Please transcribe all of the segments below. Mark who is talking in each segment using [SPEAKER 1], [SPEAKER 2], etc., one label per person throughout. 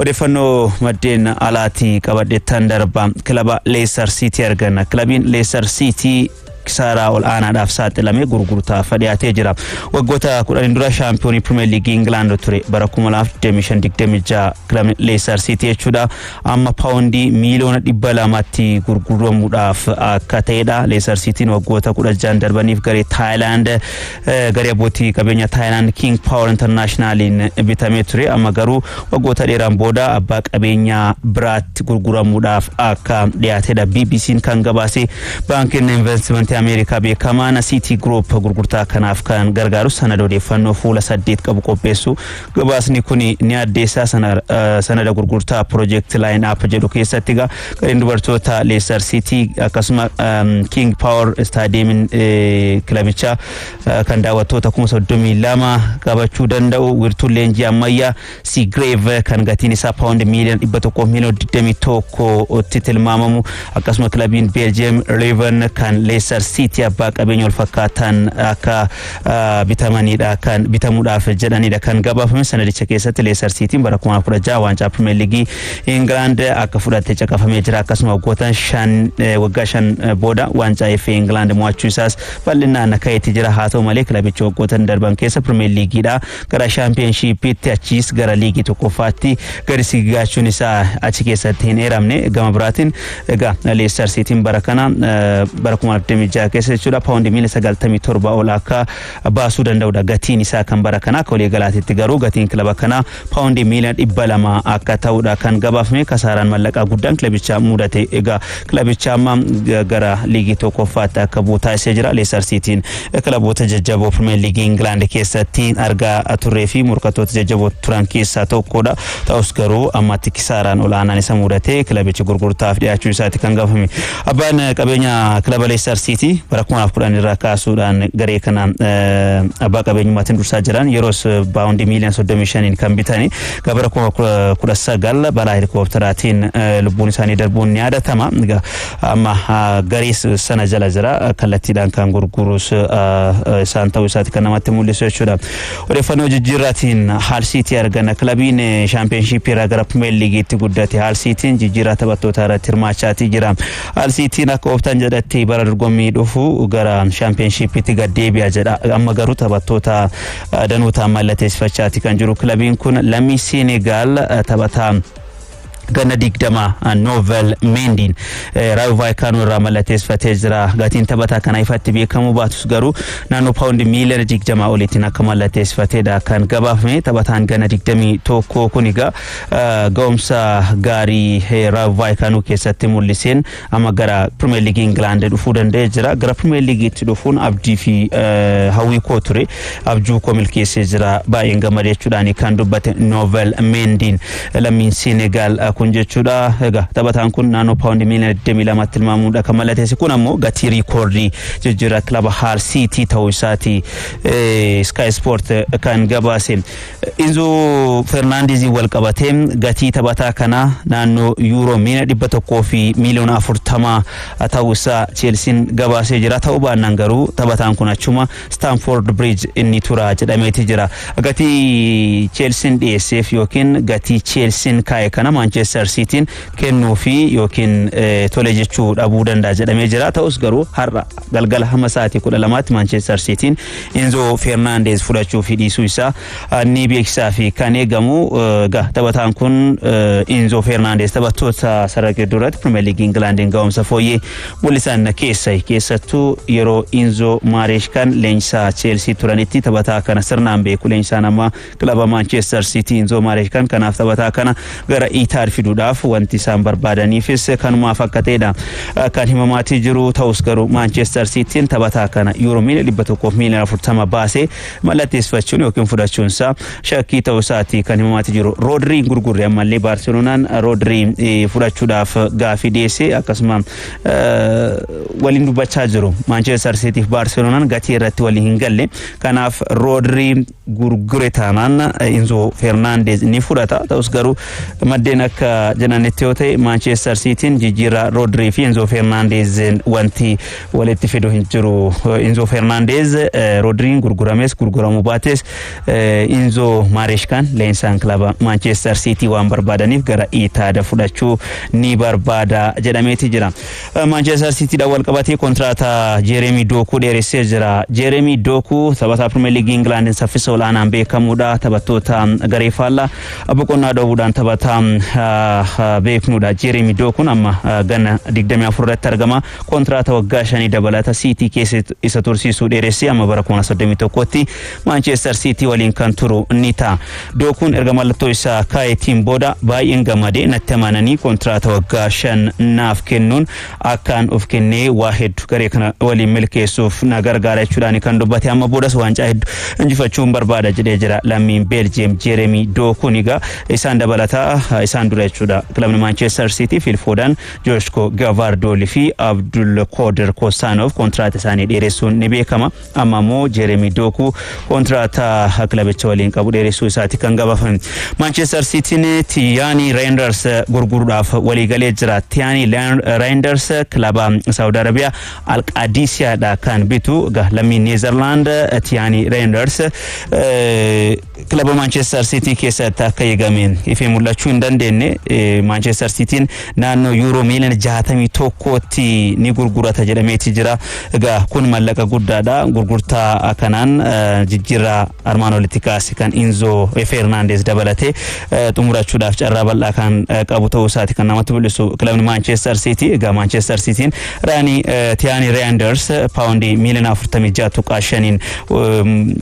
[SPEAKER 1] Odeeffannoo maddeen alaatii qabadheettan darba. Kilaba Leicester City arganna. Kilabiin Leicester City kisaaraa ol aanaadhaaf saaxilamee gurgurtaaf dhiyaatee jira. Waggoota 10 dura shaampiyoonii Pirimeer Liigii Ingilaand ture bara 2025-26 kilabni Leicester City jechuudha. Amma paawundii miiliyoona 200tti gurguramuudhaaf akka ta'edha. Leicester Cityn waggoota 16 darbaniif garee Taayilaand, garee abbootii qabeenya Taayilaand King Power Internationaliin bitamee ture. Amma garuu waggoota dheeraan booda abbaa qabeenyaa biraatti gurguramuudhaaf akka dhiyaatedha. BBC'n kan gabaase. Baankiin investimentii Ameerikaa beekamaan City Group gurgurtaa kanaaf kan gargaaru sanada odeeffannoo fuula 8 qabu qopheessu gabaasni kun ni addeessaa. Sanada gurgurtaa Project Line Up jedhu keessatti egaa gareen dubartoota Leicester City akkasuma King Power Stadiumiin kilabichaa kan daawwattoota 32,000 qabachuu danda'u, wiirtuun leenjii ammayyaa Seagrave kan gatiin isaa paawundi miiliyoona 100 miiliyoona 21tti tilmaamamu, akkasuma kilabiin Beeljiyeem Leuven kan Leicester City abbaa qabeenya wal fakkaatan akka bitamanidha kan bitamuudhaaf jedhanidha kan gabaafame sanadicha keessatti. Leicester Cityn bara 2016 waancaa Pirimeer Liigii Ingilaand akka fudhate caqafamee jira. Akkasuma waggoota 5, waggaa 5 booda waancaa FA Ingilaand mo'achuu isaas bal'inaan ka'eetti jira. Haa ta'u malee, kilabichi waggoota darban keessa Pirimeer Liigiidha gara Shaampiyoonshiipiitti, achiis gara liigii tokkoffaatti gadi sigaachuun isaa achi keessatti hin eeramne. Gama biraatiin egaa Leicester Cityn bara kana, bara 2026 keessa jechuudha, paawundi miiliyoona 97 ol akka baasuu danda'udha gatiin isaa kan bara kana. Akka waliigalaatitti garuu gatiin kilaba kanaa paawundii miiliyoona 200 akka ta'udha kan gabaafame. Kasaaraan mallaqaa guddaan kilabicha mudate egaa kilabicha amma gara liigii tokkoffaatti akka bu'u taasisee jira. Leicester Cityn kilaboota jajjaboo Pirimeer Liigii Ingilaand keessatti argaa turree fi morkattoota jajjaboo turan keessaa tokkodha. Ta'us garuu ammatti kisaaraan olaanaan isa mudate kilabichi gurgurtaaf dhiyaachuu isaati kan gabaafame. Abbaan qabeenya kilaba Leicester City bara 2010 irraa kaasuudhaan garee kana abbaa qabeenyummaatiin dursaa jiran, yeroos paawundii miiliyoona 35n kan bitani, bara 2019 balaa helikoophteraatiin lubbuun isaanii darbuun ni yaadatama. Amma garee sana jala jira, kallattiidhaan kan gurgurus isaan ta'uu isaati kan namatti mul'isu jechuudha. Odeeffannoo jijjiirraatiin Hull City arganna. Kilabiin Shaampiyoonshiippii irraa gara Pirimeer Liigiitti guddate Hull Cityn jijjiirraa taphattootaa irratti hirmaachaatii jira. Hull Cityn akka Optaan jedhatti bara dorgommii dhufu gara Shaampiyoonshiippiitti gad deebi'a jedha. Amma garuu taphattoota danuutaan mallatteessifachaati kan jiru. Kilabiin kun lammii Senegaal taphataa ganna 20 Novel Mendiin Raayo Vaayikaanoo irraa mallatteessifatee jira. Gatiin taphataa kana ifatti beekamuu baatus garuu naannoo paawundi miiliyoona 20 oliitiin akka mallatteessifateedha kan gabaafame. Taphataan ganna 21 kun egaa ga'umsa gaarii Raayo Vaayikaanoo keessatti mul'iseen amma gara Pirimeer Liigii Ingilaand dhufuu danda'ee jira. Gara Pirimeer Liigiitti dhufuun abdii fi hawwii koo ture. Abjuu koo milkeessee jira. Baay'een gammade jechuudhaan kan dubbate Novel Mendiin lammiin Senegaal kun jechuudha. Egaa taphataan kun naannoo paawundi miiliyoona 22 tilmaamuudha kan mallatteesse. Kun ammoo gatii riikoordii jijjiirraa kilaba Hull City ta'uu isaati Sky Sport kan gabaase. Enzo Fernandezii wal qabatee gatii taphataa kanaa naannoo yuuroo miiliyoona 100 fi miiliyoona 40 ta'uu isaa Cheelsiin gabaasee jira. Ta'uu baannaan garuu taphataan kun achuma Stamford Bridge inni tura jedhameeti jira. Gatii Cheelsiin dhiyeesseef yookiin gatii Cheelsiin kaa'e kana Manchester Cityn kennuu fi yookiin tole jechuu dhabuu danda'a jedhamee jira. Ta'us garuu har'a galgala hamma sa'aatii 12tti Manchester Cityn Enzo Fernandez fudhachuu fi dhiisuu isaa ni beeksisaa fi kan eegamu. Egaa taphataan kun Enzo Fernandez taphattoota sarara gidduu irratti Pirimeer Liigii Ingilaandiin ga'umsa fooyyee mul'isan keessa, keessattuu yeroo Enzo Maareshkan leenjisaa Cheelsii turanitti taphataa kana sirnaan beeku, leenjisaan amma kilaba Manchester City Enzo Maareshkan. Kanaaf taphataa kana gara Itaad fiduudhaaf wanti isaan barbaadaniifis kanumaaf akka ta'edha kan himamaatii jiru. Ta'us garuu Manchester Cityn taphataa kana yuuroo miiliyoona 100 miiliyoona 40 baasee mallatteessifachuun yookiin fudhachuun isaa shakkii ta'uu isaati kan himamaatii jiru. Roodrii gurgurre. Ammallee Baarseloonaan Roodrii fudhachuudhaaf gaafii dhiyeesse, akkasuma waliin dubbachaa jiru. Manchester City fi Baarseloonaan gatii irratti waliin hin galle. Kanaaf Roodrii gurgure taanaan Enzo Fernandez ni fudhata. Ta'us garuu maddeen akka Akka jedhanitti yoo ta'e, Manchester Cityin jijjiirraa Rodrii fi Enzo Fernandez wanti walitti fidu hin jiru. Enzo Fernandez, Rodriin gurgurames gurguramuu baates, Enzo Mareskaan leensaan kilaba Manchester City waan barbaadaniif gara Itaada fudhachuu ni barbaada jedhameeti jira. Manchester Citydhaan wal qabatee kontiraataa Jeremy Doku dheeressee jira. Jeremy Doku taphataa Premier League England saffisa olaanaan beekamuudha. Taphattoota garee faallaa boqonnaa dhoowwuudhaan taphataa beeknudha. Jeremy Dokuun amma ganna 24 irratti argama. Kontiraata waggaa 5 dabalata City keessa isa tursiisuu dheeressee amma bara 2031tti Manchester City waliin kan turu ni ta'a. Dokuun erga mallattoo isaa kaa'eetiin booda, "Baay'een gammadee, natti amananii kontiraata waggaa 5 naaf kennuun akkaan of kennee waa hedduu garee kana waliin milkeessuuf na gargaara" jechuudhaan kan dubbate. "Amma boodas waancaa hedduu injifachuun barbaada" jedhee jira lammiin Beeljiyeem Jeremy Dokuun. Egaa isaan dabalataa, isaan dura jechuudha, kilabni Manchester City Phil Foden, Joshko Gvardiol fi Abdul Kodir Kossanov kontiraata isaanii dheeressuun ni beekama. Amma immoo Jeremy Doku kontiraata kilabicha waliin qabu dheeressuu isaati kan gabaafame. Manchester Cityin Tijjani Reijnders gurguruudhaaf waliigalee jira. Tijjani Reijnders kilaba Saudi Arabiyaa Alqaadisiyaadha kan bitu. Lammiin Neezerlaand Tijjani Reijnders kilaba Manchester City keessatti akka eegame ifee mul'achuu hin dandeenye. Manchester Cityin naannoo yuuroo miiliyoona 61tti ni gurgurata jedhameeti jira. Egaa kun mallaqa guddaadha. Gurgurtaa kanaan jijjiirraa armaan olitti kaase kan Enzo Fernandez dabalatee xumurachuudhaaf carraa bal'aa kan qabu ta'uu isaati kan namatti mul'isu kilabni Manchester City. Egaa Manchester Cityin Raanii Tijjani Reijnders paawundii miiliyoona 46.5n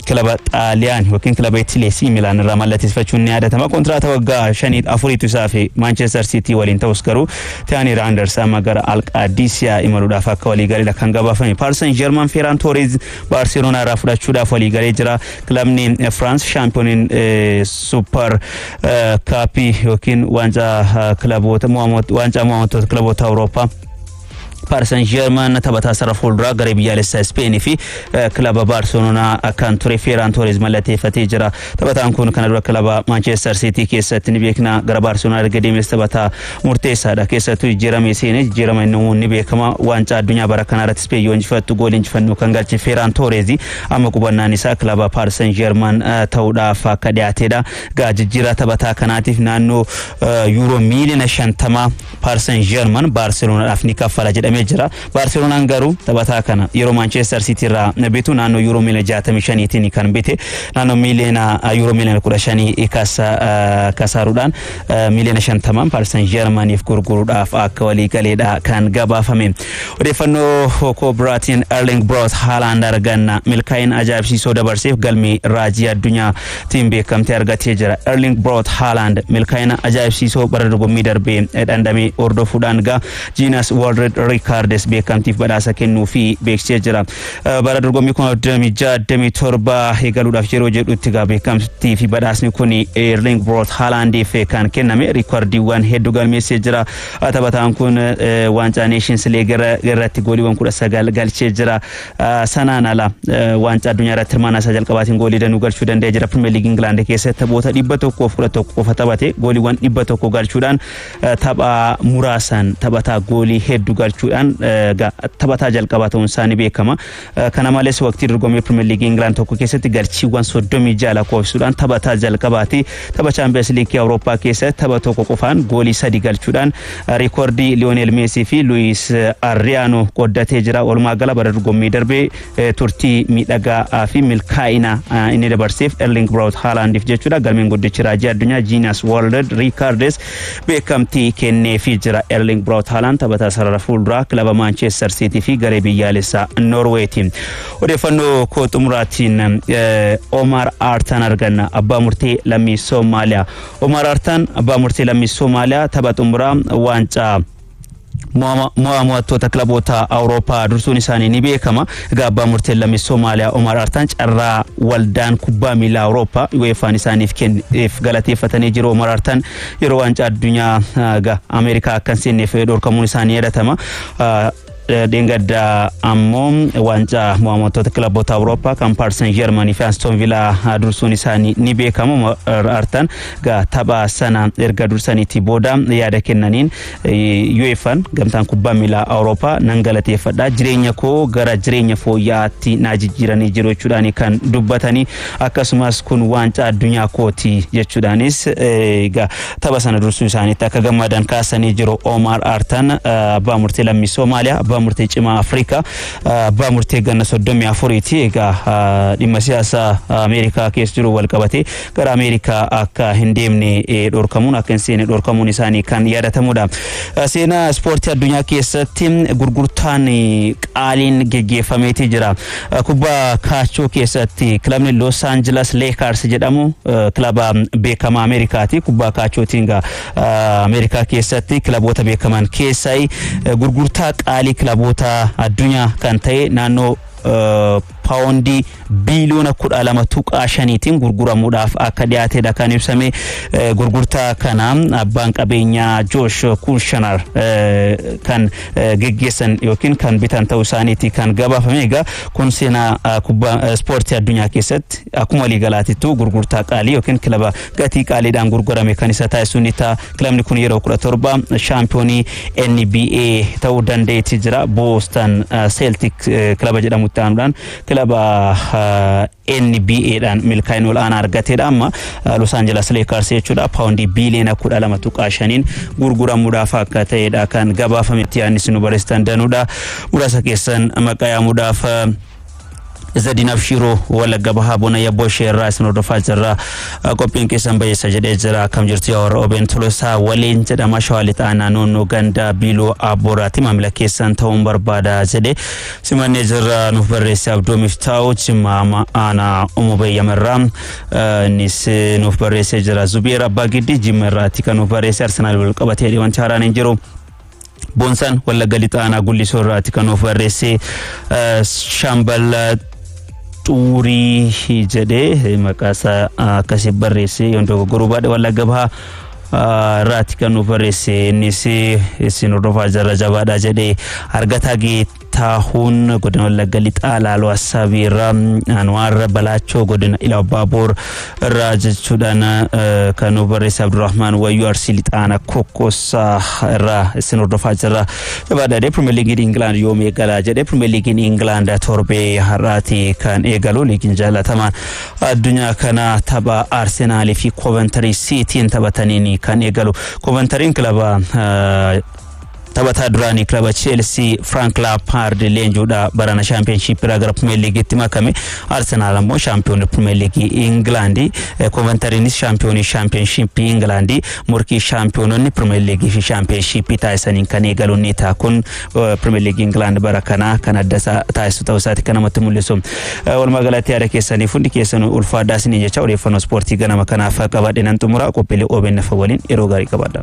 [SPEAKER 1] kilaba Xaaliyaan yookiin kilaba Itileesii Milaan irraa mallatteeffachuun ni yaadatama. Kontiraata waggaa shanii afuriitu isaa fi Manchester City waliin ta'us, garuu Tijjani Reijnders amma gara Alqaadisiyaa imaluudhaaf akka walii galeedha kan gabaafame. Paris Saint-Germain Ferran Torres Barcelona irraa fudhachuudhaaf walii galee jira. Kilabni France shaampiyooniin Super Cupii yookiin waancaa kilaboota, waancaa mo'amtoota kilaboota Awurooppaa, Paris Saint-Germain taphataa sarara fuulduraa garee biyyaalessaa Ispeenii fi kilaba Baarseloonaa kan ture Ferran Torres mallatteeffatee jira. Taphataan kun kana dura kilaba Manchester City keessatti ni beekna. Gara Baarseloonaa erga deemes taphataa murteessaadha. Keessattuu jijjiiramee seenee jijjiirama inni ni beekama. Waancaa addunyaa bara kanaa irratti Ispeen yoo injifattu goolii injifannoo kan galche Ferran Torres amma qubannaan isaa kilaba Paris Saint-Germain ta'uudhaaf akka dhiyaatedha. Gaa jijjiirraa taphataa kanaatiif naannoo yuuroo miiliyoona 50 Paris Saint-Germain Baarseloonaadhaaf ni kaffala jedhamee jira. Baarseloonaan garuu taphataa kana yeroo Manchester City irraa bitu naannoo yuuroo miiliyoona 65tiin kan bite. Naannoo yuuroo miiliyoona 15 kasaaruudhaan miiliyoona 50n Paris Saint-Germainiif gurguruudhaaf akka walii galeedha kan gabaafame. Odeeffannoo koo biraatiin Erling Braut Haaland arganna. Milkaa'ina ajaa'ibsiisoo dabarseef galmee raajii addunyaatiin beekamtee argatee jira. Erling Braut Haaland milkaa'ina ajaa'ibsiisoo bara dorgommii darbee dhandhamee hordofuudhaan gaa Guinness World Records beekamtiif badhaasa kennuu fi beeksisee jira. Bara dorgommii 2026/27 eegaluudhaaf yeroo jedhutti gaa beekamtii fi badhaasni kun Erling Braut Haalandiif kan kenname riikordiiwwan hedduu galmeessee jira. Taphataan kun waancaa Nations League irratti gooliiwwan 19 galchee jira. Sanaan ala waancaa addunyaa irratti hirmaannaa isaa jalqabaatiin goolii danuu galchuu danda'ee jira. Premier League England keessatti taphoota 111 qofa taphate gooliiwwan 100 galchuudhaan tapha muraasaan taphataa goolii hedduu galchuudhaan taphataa jalqabaa ta'uun isaa ni beekama. Kana malees waqtii dorgommii Premier League England tokko keessatti galchiiwwan 36 lakkoofsisuudhaan taphataa jalqabaati. Tapha Champions League Awurooppaa keessatti tapha tokko qofaan goolii 3 galchuudhaan riikoordii Lionel Messi fi Luis Adriano qooddatee jira. Walumaa gala bara dorgommii darbee turtii miidhagaa fi milkaa'ina inni dabarseef Erling Braut Haalandiif jechuudha. Galmeen guddichi raajii addunyaa Guinness World Records beekamtii kenneefii jira. Erling Braut Haaland taphataa sarara fuulduraa kilaba Manchester City fi garee biyyaalessaa Norweeti. Odeeffannoo koo xumuraatiin Omar Artan arganna. Abbaa murtee lammii Soomaaliyaa. Omar Artan, abbaa murtee lammii Soomaaliyaa, tapha xumuraa waancaa mo'a mo'attoota kilaboota Awurooppaa dursuun isaanii ni beekama. Egaa abbaa murtee lammii Soomaaliyaa Omar Artaan carraa waldaan kubbaa miilaa Awurooppaa UEFA'n isaaniif kenneef galateeffatanii jiru. Omar Artaan yeroo waancaa addunyaa Ameerikaa akka hin seenneef dhorkamuun isaanii yaadatama. Dheengaddaa ammoo waancaa mo'amtoota kilaboota Awurooppaa kan Paris Saint-Germain fi Aston Villa dursuun isaanii ni beekamu. Artan gaa tapha sana erga dursaniitti booda yaada kennaniin, "UEFA'n, gamtaan kubbaa miilaa Awurooppaa, nan galateeffadha, jireenya koo gara jireenya fooyya'aatti naa jijjiiranii jiru" jechuudhaan kan dubbatanii, akkasumas "kun waancaa addunyaa kooti" jechuudhaanis egaa tapha sana dursuu isaaniitti akka gammadan kaasanii jiru. Omar Artan abbaa murtee lammii Soomaaliyaa, abbaa murtee cimaa Afrikaa, abbaa murtee ganna 34ti. Egaa dhimma siyaasaa Ameerikaa keessa jiru wal qabatee gara Ameerikaa akka hin deemne dhorkamuun, akka hin seenne dhorkamuun isaanii kan yaadatamudha. Seenaa ispoortii addunyaa keessatti gurgurtaan qaaliin geggeeffameeti jira. Kubbaa kaachoo keessatti kilabni Los Angeles Lakers jedhamu kilaba beekamaa Ameerikaati. Kubbaa kaachootiin Ameerikaa keessatti kilaboota beekaman keessaa gurgurtaa qaalii kilaboota addunyaa kan ta'e naannoo paawundii biiliyoona 12.5tiin gurguramuudhaaf akka dhiyaatedha kan ibsame. Gurgurtaa kana abbaan qabeenyaa Joosh Kushner kan geggeessan yookiin kan bitan ta'uu isaaniiti kan gabaafame. Egaa kun seenaa kubbaa ispoortii addunyaa keessatti akkuma waliigalaatittuu gurgurtaa qaalii yookiin kilaba gatii qaaliidhaan gurgurame kan isa taasisu ni ta'a. Kilabni kun yeroo 17 shaampiyoonii NBA ta'uu danda'eeti jira. Boston Celtic kilaba jedhamutti aanuudhaan kilaba NBAdhaan milkaa'ina ol'aanaa argateedha. Amma Los Angeles Lakers jechuudha, paawundii biiliyoona 12.5n gurguramuudhaaf akka ta'edha kan gabaafame. Yaadni isin nu barreessitan danuudha, muraasa keessan maqaa yaamuudhaaf. Zadin Abshiroo, Wallagga Bahaa, Bona Yabboo ishee irraa isin hordofaa jirra. Qophiin keessan bayeessa jedhee jira. Akkam jirtu yaa warra OBN? Tolosaa waliin jedhama. Shawaa Lixaa, naannoo ganda Biiloo Abboraatti maamila keessan ta'uun barbaada jedhee simannee jirra. Nuuf barreesse Abdoo Miftaa'u, Jimmaa, aanaa Umu Bayyamarraa innis nuuf barreessee jira. Zubeer Abbaa Giddi, Jimma irraatti kan nuuf barreesse, Arsenaal wal qabatee wanti haaraan hin jiru. Boonsaan, Wallagga Lixaa, aanaa Gullisoo irraatti kan nuuf barreesse, Shaambal Xuurii jedhee maqaa isaa akkasii barreesse, yoon dogoggoruu baadhe, Wallagga Bahaa irraatti kan nuuf barreesse. Innis isin hordofaa jirra, jabaadha jedhee. Argataa Geetaahuun, godina Wallagga Lixaa, Laaloo Assaabii irraa. Anwaar Balaachoo, godina Iluu Abbaaboor irraa jechuudhaan kan nuuf barreesse. Abdurrahmaan Wayyuu, Arsii Lixaana Kokkosaa irraa isin hordofaa jirra, jabaadha jedhee. Pirimeer Liigiin Ingilaand yoom eegala jedhee. Pirimeer Liigiin Ingilaand torbee har'aati kan eegalu. Liigiin jaalatamaan addunyaa kana tapha Arsenaalii fi Kooventarii Siitiin taphataniin kan eegalu. Kooventariin kilaba taphataa duraanii kilaba Chelsea Frank Lampard leenjuudha barana Championship irraa gara Premier Leaguetti makame. Arsenal ammoo shaampiyoona Premier League England, Coventrynis shaampiyoonii Championship England. Morkii shaampiyoononni Premier League fi Championship taasisaniin kan eegalu ni ta'a. Kun Premier League England bara kanaa kan adda taasisu ta'uu isaati kan namatti mul'isu. Walumaa galatti yaada keessaniif hundi keessan ulfaadhaa isiniin jecha, odeeffannoo ispoortii ganama kanaaf qabadhe nan xumura. Qophiilee OBN waliin yeroo gaarii qabaadha.